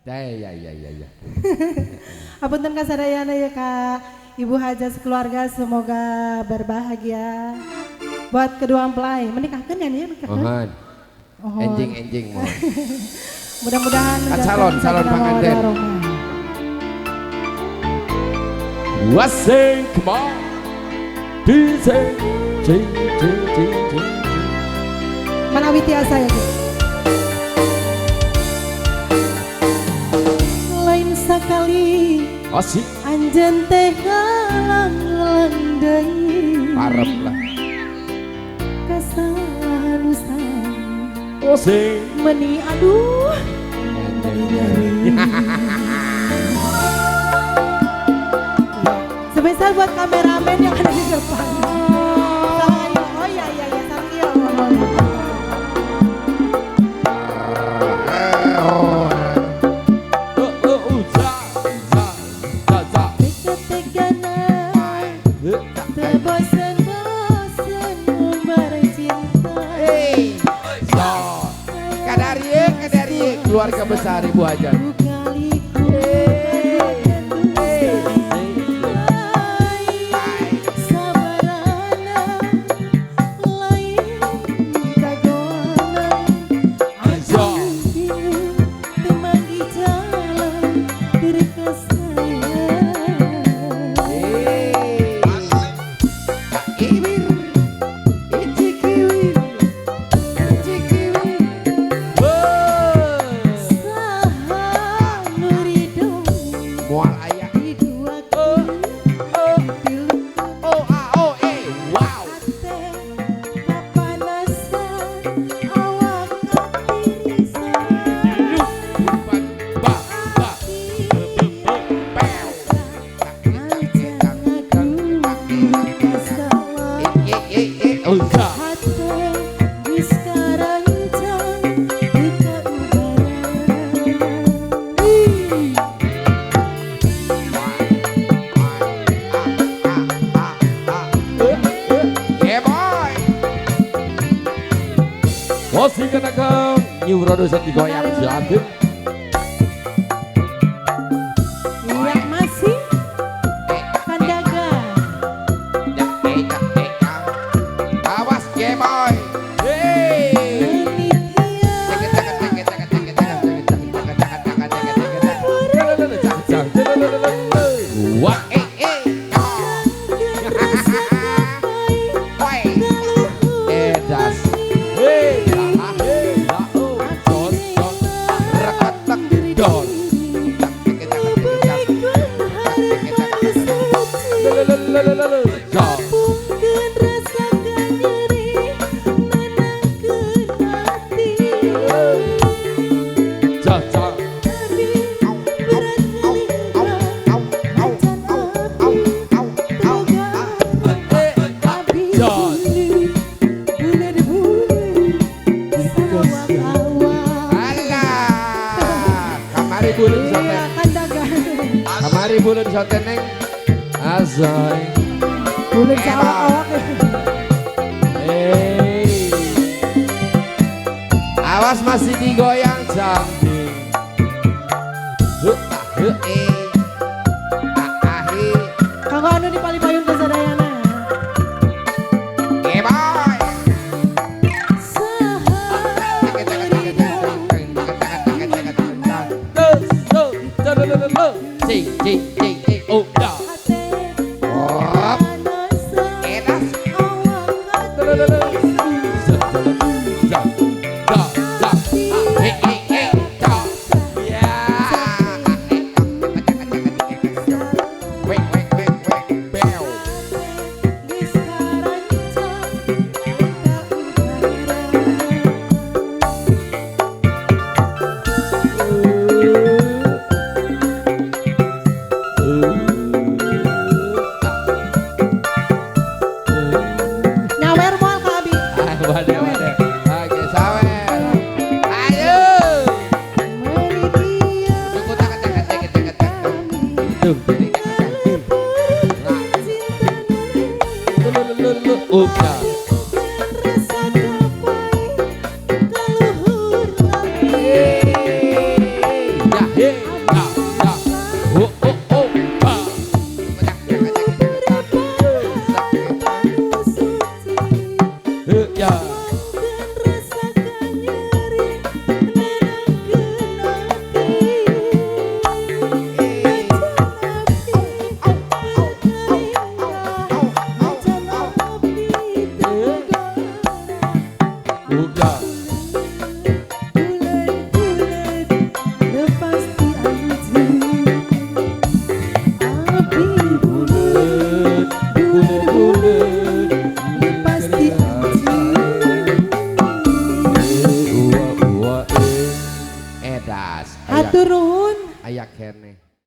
Ya ya ya ya. Apunten ka sadayana ya Kak. Ibu Hajah sekeluarga semoga berbahagia. Buat kedua mempelai menikahkan ya nih menikahkan. Mohon. Enjing-enjing mohon. Mudah-mudahan calon calon panganten. Wasing come on. DJ J J J J. Manawi tiasa ya gitu. Lain sakali asik anjeun teh ngalang-ngalang deui. Parep lah. Kesalahan usang. Osing meni aduh meni nyeri. Spesial buat kameramen yang ada di depan. Oh iya iya iya, sarang iya. Tebosen-bosen umbar cinta. Hey, kadarie kadarie keluarga besar Ibu Hajah. New produsen digoyang cantik. Iya masih Kandaga. Awas geboy. Hey. Wah. Kamari bulan soteneng azai bulan sawak-awak. Hey. Awas masih digoyang cantik. Kanggo anu di palipayun ka sadayana. Uka.